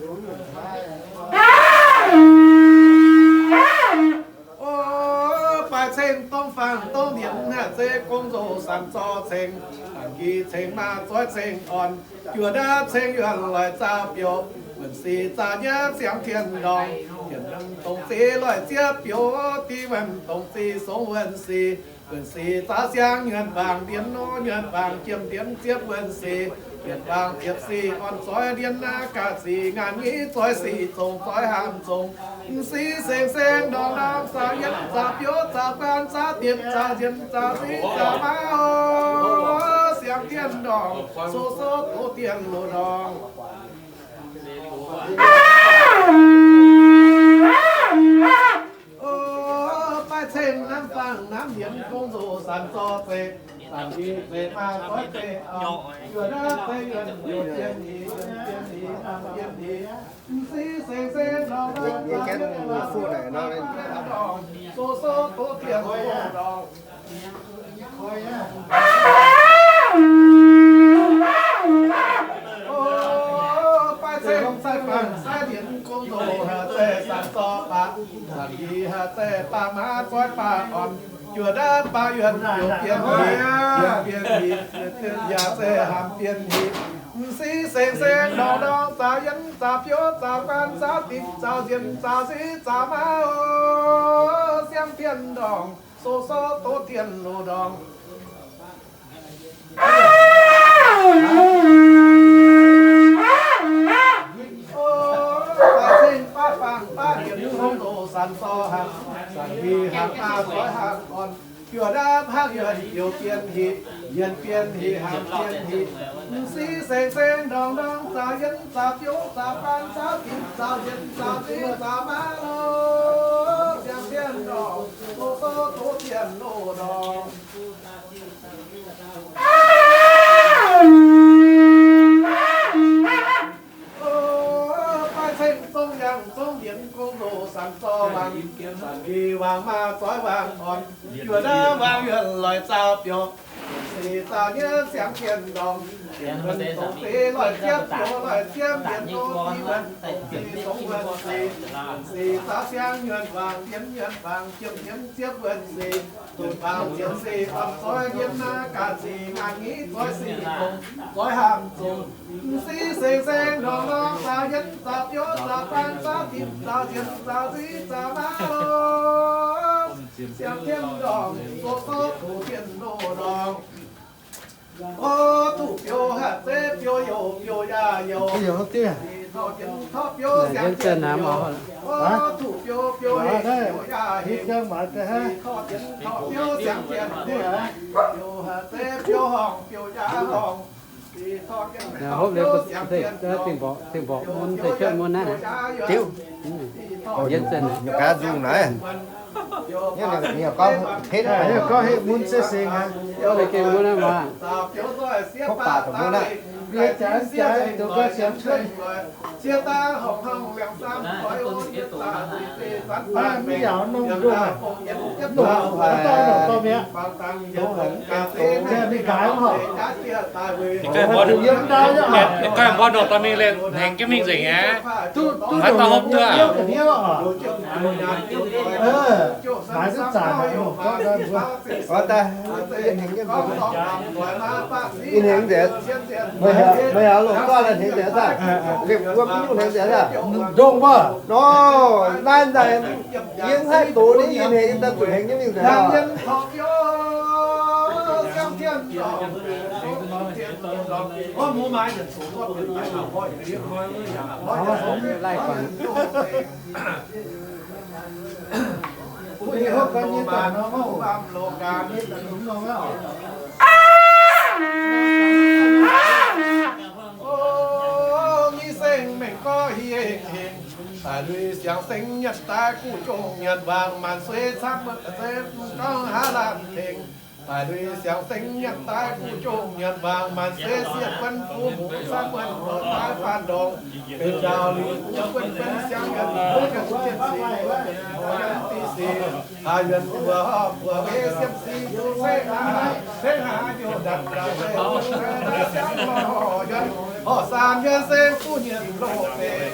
O, baaix ceng dongh fangx dongh ndienx haaix zeiz gong nzoh sanx zorc ceng, dangc nqi ceng maa zoih ceng orn, juoz ndaapv ceng yuonh loic zaah biouv, wuonh sic zaah nyiemv siangx tien ndorngx, tien dongh zeiv loic zieqv biouv, dingh wuonh dongh zeiv songx wuonh sic, wuonh sic zaah siangx nyuonh waangc ndienx nor, nyuonh waangc jiem ndienx ziepv wuonh sic, nyuonh waangc ziepv sic orn zoih ndienx naaiv ga'sie ngaanh nyeiv zoih sic zongc zoih haamh zongc. M'sieqv seng-seng ndorngx ndorngx zaah yienv zaah biouv zaah guaan zaah dimc zaah nzienx zaah siqv zaah maav oc. Siangx tien ndorngx, so so doz dien loz ndorngx. O, baaix ceng namv fangx namv ndienx gong nzoh sanx zorc zeiv, dangc nqi zeiv maa zoih zeiv orn, juoz ndaapv zeiv yuonh biouv jien hic, yuonh jien hic, hnamv jien hic. M'sieqv seng-seng ndorngx ndorngx zaah yienv zaah biouv zaah guaan zaah dimc zaah nzienx zaah siqv zaah maav oc. O, baaix ceng sai fangx sai ndienx gong nzoh haaix zeiz sanx zorc baac, dangc nqi haaix zeiz baac maa zoih baac orn, juoz ndaapv baac yuonh biouv bienh hic, bienh hic, yaac zeiz haamh bienh hic. M'sieqv seng-seng ndorngx ndorngx zaah yienv zaah biouv zaah guaan zaah dimc zaah nzienx zaah siqv zaah maav oc. Siangx tien ndorngx, so so doz dien loz ndorngx. O, baaix ceng baav fangx baav ndienx gong nzoh sanx zorc haaix, dangc nqi haaix maa zoih haaix orn, juoz ndaapv haaix yuonh biouv bienh hic, yienh bienh hic, haamh bienh hic. M'sieqv seng-seng ndorngx ndorngx zaah yienv zaah biouv zaah guaan zaah dimc zaah nzienx zaah siqv zaah maav oc. Siangx tien ndorngx, so so doz dien loz ndorngx. O, baaix ceng zong yangh zong ndienx gong nzoh sanx zorc waangc, dangc nqi waangc maa zoih waangc orn, juoz ndaapv waangc yuonh loic zaah biouv, sic zaah nyiemv siangx tien ndorngx, tien wuonh dongh zeiv loic zieqv biouv loic zieqv mbienx nor, dingh wuonh dongh zeiv songx wuonh sic, sic zaah siangx nyuonh waangc ndienx nyuonh waangc jiem ndienx ziepv wuonh sic, nyuonh waangc ziepv sic orn zoih ndienx naaiv ga'sie ngaanh nyeiv zoih sic zongc zoih haamh zongc. M'sieqv seng-seng ndorngx ndorngx zaah yienv zaah biouv zaah guaan zaah dimc zaah nzienx zaah siqv zaah maav oc. Siangx tien ndorngx, so so doz dien loz ndorngx. O, duqv biouv haaix zeiz biouv youh biouv yaac youh, torqv jienv torqv biouv siangx jienv youh. O, duqv biouv biouv hingh biouv yaac hingh, torqv jienv torqv biouv siangx jienv hingh. Biouv haaix zeiz biouv horngh biouv yaac horngh. Hopv liuz dingh mborqv, dingh mborqv mun, deix cuotv mun naaiv. Diuv. Yietv zinh. Gaax nzungh naaiv. Gorngv hetv mun se seng aqv. Gorngv gengh mun naaiv maah. Gorngv baac dongh mun naaiv. Yie jaaix jaaix dongh gau siangx cuotv. Maiv, mv yaauc nongh ndoh aqv. Nongh, nongh dorh mi'aqv. Mingh gaax mv horc. Ninh gaengh mbuo nongh dorh mingh liuz, hnengx jienv mingh nzengc aqv. Duqv, duqv haaix dauh hopv duqv aqv. Maaiz duqv zanc aqv, nongh gorngv daaih mbuo. Ih hnengx nzengc, meih haiz longc duqv hnengx nzengc daaih, liepc wuom nyungc hnengx nzengc daaih. Ndongh wuov. Nor, naaiv nzaaih yie mv haih doz ninh ih hnengx daaih zuqc hnengx nyungc mingh nzengc. Lai guangc. Nyi seng mengh gorx hieh hengx, daaih lui siangx seng nyanc daaih guv jongh nyanc waangc maanc suiv camv, gorngv haav laanh tengx. Daaih lui siangx seng nyanc daaih guv jongh nyanc waangc maanc suiv sieqv buonv fuqv muoz camv, buonv muoz daaih faanh ndorngx. Benx njaaux liuz buonv buonv siangx yuonc, buonv jienv sic, buonv jienv diqc sic, haaix yuonc buoz buoz wei siemv sic, ceng haaix, ceng haaix youh ndanc ndanc, siangx horc yuonc, horc saam yuonc seng duqv nyienc loz deix.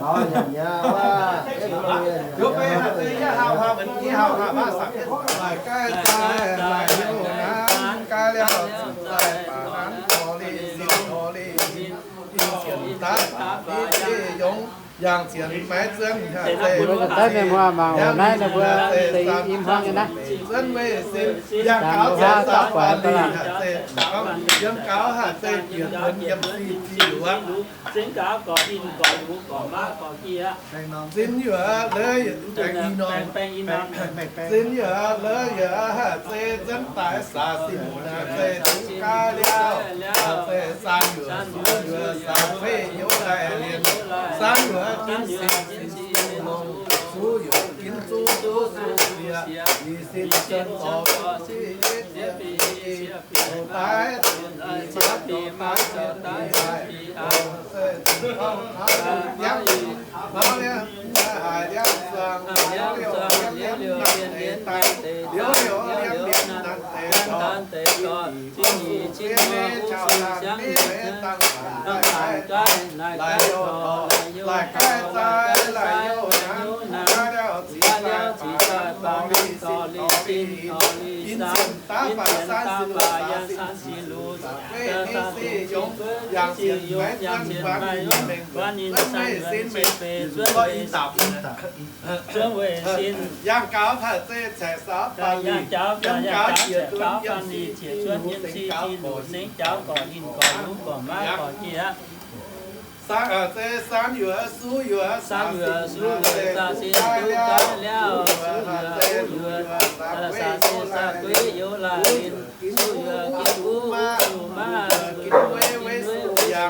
Maux nyanc nyei wuov. Laaix gaaiv zaaix, laaix youh naaiv, gaaiv liaauh ziqc zaaih baac nanv torv leiz sin torv leiz in, in zienc daaih baac ni zeiv yongz, yangh zienx maiv zuonv haaix zeiz. Mbuo daaih mienh muoz mangc naaiv ninh mbuo deix im hmuangv nyei naaiv. Zuonv weih sin, yangh gaux zienx zaaih baac ni haaix zeiz, yiem gaux haaix zeiz bieqc duonx yiem sic ziuc aqv. Zinh gaux gorqv in gorqv lux gorqv maav gorqv jiex. Zinh yuoqc lov, baengh i norm, zinh yuoqc lov yaac haaix zeiz zuonv daaih saax sin, haaix zeiz duqv gaaiv liaauh, haaix zeiz saan yuoqc suv yuoqc saax fei youz daaih lienz, saan yuoqc ginv sin sin longx, suv yuoqc ginv zuqv duqv zieqc, i sin sin zorc duqv zieqv, i zieqv bieqc i, zoux daaih zuqc i, zoux daaih zuqc i, Yangh gaux haaix zeiz caeqv saauv baac ni, yiem gaux jiex duqv yiem sic luc sengx gaux gorqv in gorqv lux gorqv maav gorqv jiex. Saan, aa, zeiz saan yuoqc suv yuoqc saax sin duqv gaaiv liaauh, suv yuoqc saax sin saax gueiv youz laanh, suv yuoqc ginv guv maav, ginv weiv weiv suv yaac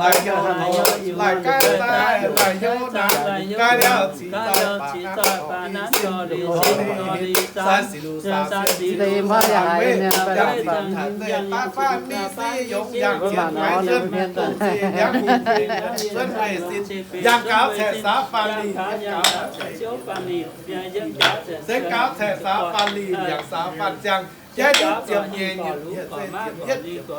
laaix hnyouv nor, laaix gaav daaih, laaix hnyouv naaic, gaav liuz cingx zaux baac nanv dorh liuz sin dorh liuz zanv, sai sic luv saau sic, yangh fingx taaix zeiz baav faanv ni si yongx yangh jienv maiv cuotv maiv dongh ziex ndiangv hungh benx cuotv weih sin, yangh gaux caeqv saau faanv lih, yangh gaux caeqv seix gaux caeqv saau faanv lih, yangh saau faanv ziangh, jaiv duqv ziepc nyeic nyutc, yietc zeiv ziepc yietv,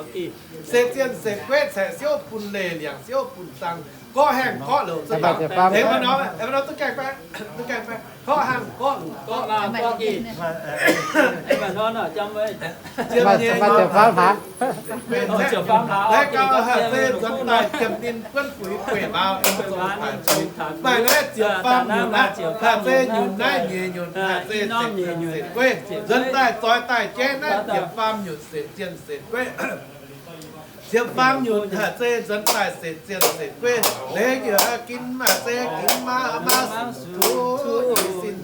se zienh setv gueiv caeqv siouv bun leih, liangc siouv bun zaang, gorqv haengh gorqv louc za'gengh, aengx maaih norm, aengx maaih norm duqv gaengh fai, duqv gaengh fai, gorqv haengh gorqv louc gorqv, ziepc nyeic nyutc, naaiv gauh haih se nzuonx daaih jiemh ninh buonv fuix gueiv mauz, dongh zoux taaix zoux. Maaih naaiv ziepc faam nyutc naaiv, haih se nyunc naaiv nyeic nyutc, haih se setv zienh setv gueiv. Nzuonx daaih zoix daaih jaiv naaiv ziepc faam nyutc setv zienh setv gueiv. Yiem faam nyunc haaix zeiz nzuonx daaih setv zienh setv gueiv, leiz njuov ginv maaih zeiz ginv maav, maav zuqc i sin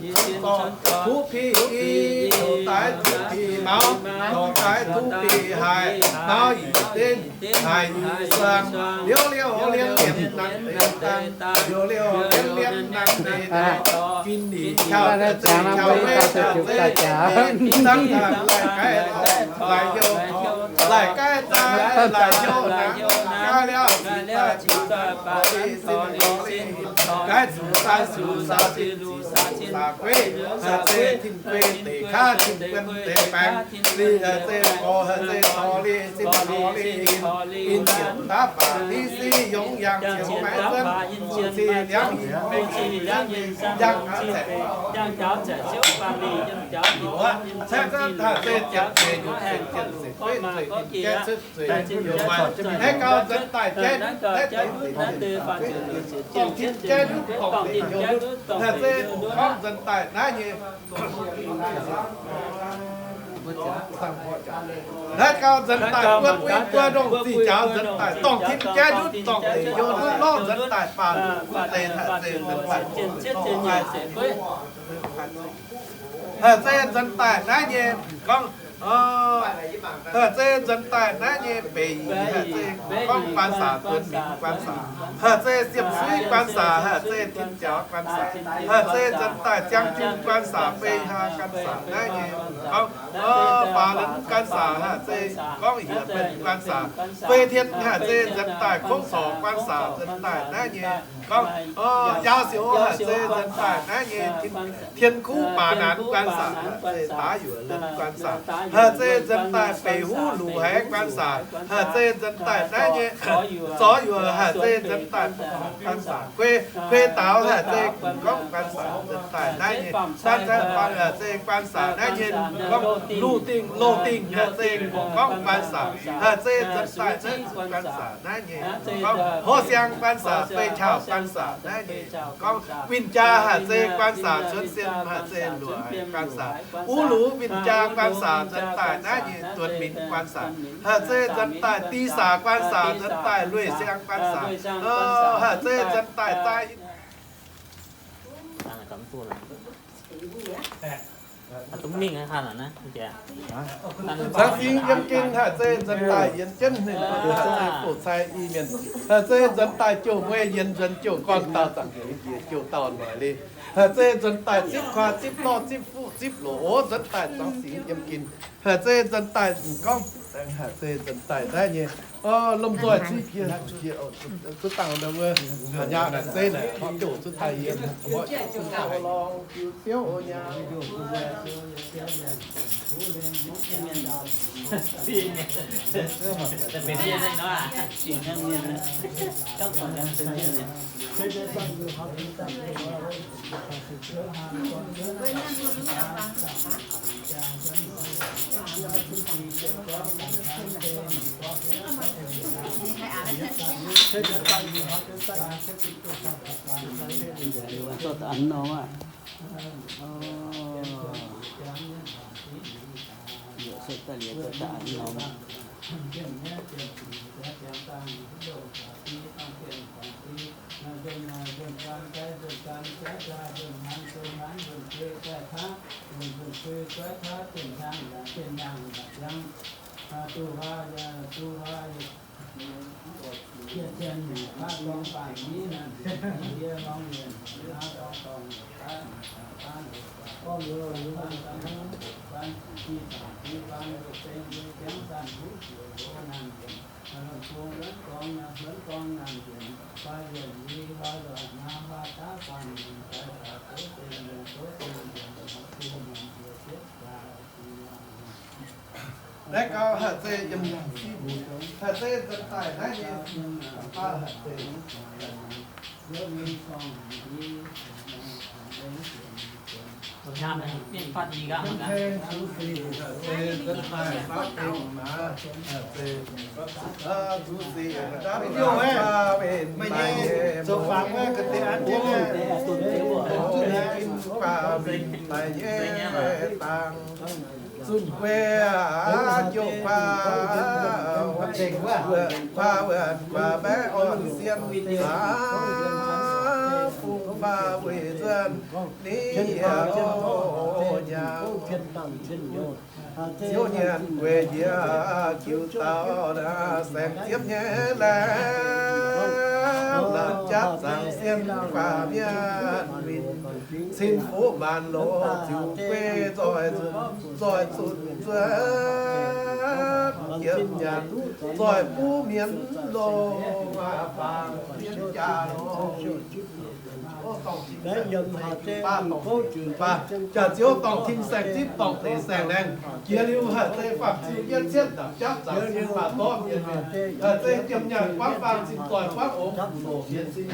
zorqv, tuv pih i, dorh daaih tuv pih maux, dorh daaih tuv pih haaix, maux i denv, haaix i suang, liouv liouv lienv lienv nanv deix dangh, liouv liouv lienv lienv nanv deix deix, ginv ni qauv deix qauv meiv daaih zeiz, dangh daaih laaih gaiv laaih hnyouv, laaih gaiv daaih laaih hnyouv nanv, gaiv liouv ziqc daaih ziqc daaih dorh lic sin, gaiv zuqc daaih zuqc saax zinh ziqc zuqc saax gueiv, haaix zeiz tin gueiv deix kaav tin gueiv deix baengx, lic haaix zeiz gorx haaix zeiz dorh lic sin dorh lic in, in ziepc daav baac lic si yongx yangh ziouc maiv zuonv, zuqc cih liangv yinh mengh yangh aqv zaeqc. Cangv zanv haaix zeiz ziepc zeiz nyungc zeiz jienv zeiz gueiv zeiz in jaiv cuotv zueiz yuoqc muonh. Naaiv gau nzuonx daaih jaiv ndutv, naaiv deix deix dorngc tin jaiv ndutv dorngc deic hnyouv ndutv, haaix zeiz gorngv nzuonx daaih naaiv nyei. Naaiv gau nzuonx daaih buo bui buo ndongh zih njaaux nzuonx daaih dorngc tin jaiv ndutv dorngc deic hnyouv ndutv lorz nzuonx daaih faanh ndutv deix haaix zeiz nzuonx daaih Haaix zeiz nzuonx daaih naaiv nyei gorngv, haaix zeiz nzuonx daaih naaiv nyei beic yic, haaix zeiz gorngv ภาษา duonx mingh ภาษา, haaix zeiz siem suiv ภาษา, haaix zeiz tin jaux ภาษา, haaix zeiz nzuonx daaih ziangh jun ภาษา, fei haa ภาษา naaiv nyei gorngv, baac lenv ภาษา, haaix zeiz gorngv hiex benx ภาษา, fei tien, haaix zeiz nzuonx daaih kongv corc ภาษา nzuonx daaih naaiv nyei gorngv, jaa siouc, haaix zeiz nzuonx daaih naaiv nyei tien kuv baac naanc ภาษา, haaix zeiz daav yuoqc lenv ภาษา, haaix zeiz nzuonx daaih beic huv luc haiz ภาษา, haaix zeiz nzuonx daaih naaiv nyei zorx yuoqc, haaix zeiz nzuonx daaih ภาษา, kuei, kuei daaux, haaix zeiz gorngv ภาษา nzuonx daaih naaiv nyei, haaix zeiz ภาษา naaiv nyei gorngv luv dingh loz dingh, haaix zeiz gorngv ภาษา, haaix zeiz nzuonx daaih naaiv ภาษา naaiv nyei gorngv hoz siang ภาษา, fei qauh ภาษา naaiv nyei gorngv win-jaa, haaix zeiz ภาษา, cuonx sien, haaix zeiz luoqc haic ภาษา, uv luc win-jaa ภาษา nzuonx daaih naaiv nyei duonx mingh ภาษา, haaix zeiz nzuonx daaih 地สา ภาษา, nzuonx daaih lueic siang ภาษา, haaix zeiz nzuonx daaih zaaih Cangx fingx yiem gengh haaix zeiz nzuonx daaih yienx jienv ninh, haaix zeiz bouh cai i mienh, haaix zeiz nzuonx daaih jouh mueiz yienx nzuonx jouh gorn daauh zaangc heix jiex jouh daauh noic leiz, haaix zeiz nzuonx daaih zipv kuaah zipv lorh zipv fuqv zipv loz, nzuonx daaih cangx fingx yiem gengh, haaix zeiz nzuonx daaih gorngv, haaix zeiz nzuonx daaih naaiv nyei lomh nzoih zuiv jiex, zuqc dangh wuov, nyaah naaic zeiv naaic, horpc jouh zuqc daaih yiem, horpc jouh zuqc daaih haic. Cuotv a'hneiv nor aqv. Cuotv daaih liuz cuotv daaih a'hneiv nor aqv. Naaiv gau haaix zeiz yiem, haaix zeiz nzuonx daaih naaiv nyei, haaix zeiz. Meih nyei zoux fangx wuov ga'deix an jienv, zunh guei aqv, jiouv guaav Wuov, wuov, wuov, mbaeqv orn sien zaqc, fungx faaux weic zunh ninh yie oc nyaah. Ziouv nyanc weic njiec jiu dauh, saeng ziepv nyei laengz, laanh jatv zaangc sien faah mienh winh, cin fuqv maanc loz ziux guei zoih zunh zuov, jiex nyanc zoih buv mienh loh, faang mienh jaax loh. Jaax Ziouv dorngc tin saeng zipv, dorngc deix saeng laengz. Jiex liuz haic zeiz faam-ziu yietv cietv ndapc japv zaangc sin faah dorv mienh, haic zeiz jiem nyaanh buangv faang cin zoih buangv ongx loc mienh sin.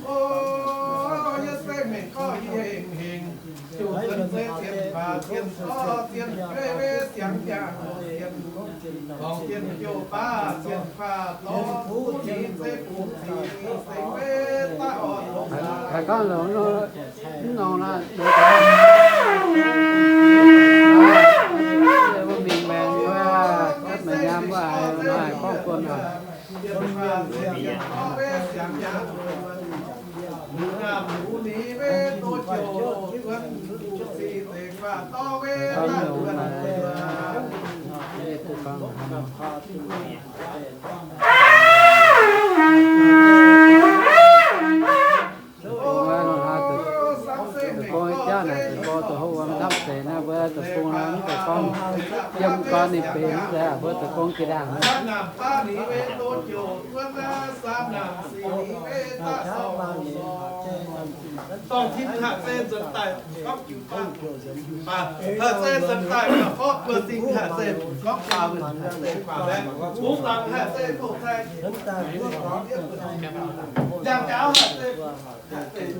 O, yie se mengh gorngv yie hengh hengh, ziouc zuonx se zien faah zien dorv zien fei weic siangx jaax, dorngc zien jouh baav zien faah dorv, bun ninh se bungx ziqc sengx weic daaih orn longx. Haiz gorngv longx nor, mv nongx nor, mbuo mingh maengx wuov, gapv maengx nyaam wuov, haiz nor haiz gorngv bun oc. Deic-bung wuov, deic-bung jaav naaic, deic-bung zoux houv wuom ndamv deix naaiv, mbuo deic-bung naaiv mv zeiz gorngv yiem gorn ninh benx, mv zeiz mbuo deic-bung jiex ndaangc. Dorngc tin haic zeiz nzuonx daaih, haic zeiz nzuonx daaih, gorngv buo zingh haic zeiz gorngv faaux, haic zeiz faaux laengz, bungx zaangc haic zeiz bouh zaengc, njang jaax haic zeiz